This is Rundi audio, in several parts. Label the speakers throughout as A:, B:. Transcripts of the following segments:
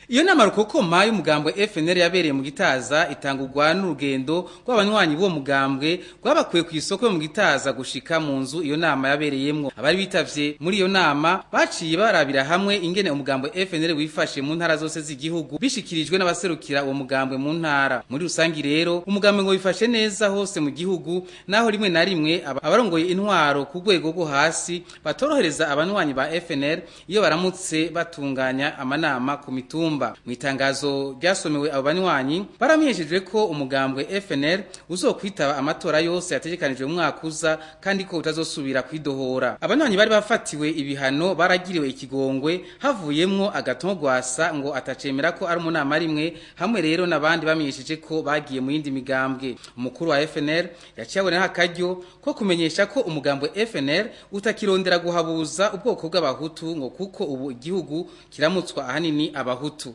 A: Iyo nama rukokoma y'umugambwe FNL yabereye mu Gitaza itangurwa n'urugendo rw'abanywanyi b'uwo mugambwe rwabakuye ku isoko yo mu Gitaza gushika mu nzu iyo nama yabereyemwo. Abari bitavye muri iyo nama baciye barabira hamwe ingene umugambwe FNL wifashe mu ntara zose z'igihugu, bishikirijwe n'abaserukira uwo mugambwe mu ntara. Muri rusangi rero umugambwe ngo wifashe neza hose mu gihugu, naho rimwe na rimwe abarongoye intwaro ku rwego rwo hasi batorohereza abanywanyi ba FNL iyo baramutse batunganya amanama ku mitumba. Mu itangazo ryasomewe abo banywanyi baramenyeshejwe ko umugambwe FNL uzokwitaba amatora yose yategekanijwe mu mwaka uza, kandi ko utazosubira kwidohora. Abanywanyi bari bafatiwe ibihano baragiriwe ikigongwe, havuyemwo Agathon Rwasa ngo atacemera ko ari umunama rimwe, hamwe rero n'abandi bamenyesheje ko bagiye mu yindi migambwe. Umukuru wa FNL yaciye aboneraho akaryo ko kumenyesha ko umugambwe FNL utakirondera guhabuza ubwoko bw'abahutu, ngo kuko ubu igihugu kiramutswa ahanini abahutu.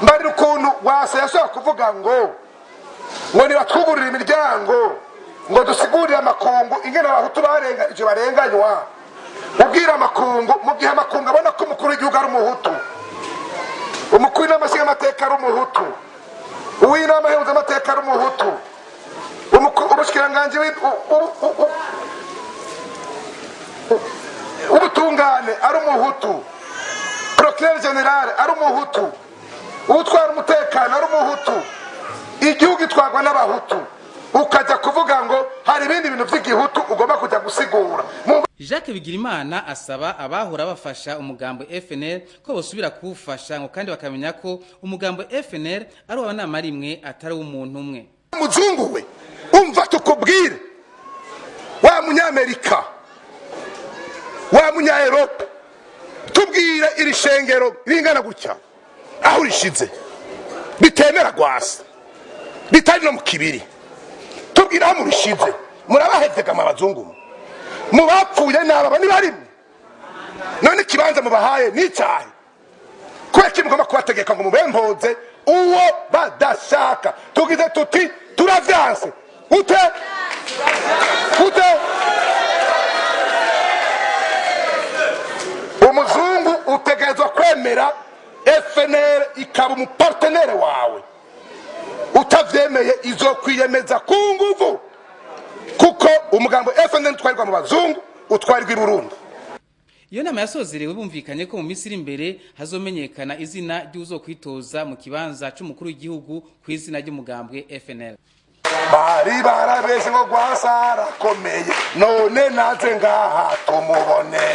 B: Mbari ukuntu Rwasa yashobora kuvuga ngo nibatwugurire imiryango, ngo dusigurire amakungu ingene abahutu barenganije barenganywa. Ubwira amakungu mu gihe amakungu abona ko umukuru w'igihugu ari umuhutu, umukuru w'inama nshingamateka ari umuhutu, uw'inama nkenguzamateka ari umuhutu, umushikiranganji w'ubutungane ari umuhutu, procureur general ari umuhutu, utwara umutekano ari umuhutu, igihugu itwarwa n'abahutu, ukajya kuvuga ngo hari ibindi bintu by'igihutu ugomba kujya gusigura.
A: Jacques Bigirimana asaba abahora bafasha umugambo FNL ko bosubira kuwufasha, ngo kandi bakamenya ko umugambo FNL ari uw'abanama rimwe atari uw'umuntu umwe.
B: Muzungu we, umva tukubwire, wa munyamerika, wa munya-Europe, tubwire iri shengero ringana gutya aho urishize bitemera Rwasa, bitari no mu kibiri, tubwire aho murishize. Murabahezega abazungu, mubapfuye n'aba ni barimwe, none ikibanza mubahaye ni icyahe? Kubera ko mugomba kubategeka ngo mubempoze uwo badashaka. Tugize tuti turavyanse. Ute ute umuzungu utegerezwa kwemera FNL ikaba umupartenere wawe, utavyemeye izokwiyemeza ku nguvu, kuko umugambo FNL utwarirwa mu bazungu, utwarirwa i Burundi.
A: Iyo nama yasozerewe bumvikanye ko mu minsi iri imbere hazomenyekana izina ry'uzokwitoza mu kibanza c'umukuru w'igihugu ku izina ry'umugambwe FNL.
B: Bari barabeshe ngo Rwasa arakomeye, none naze ngaha tumubone.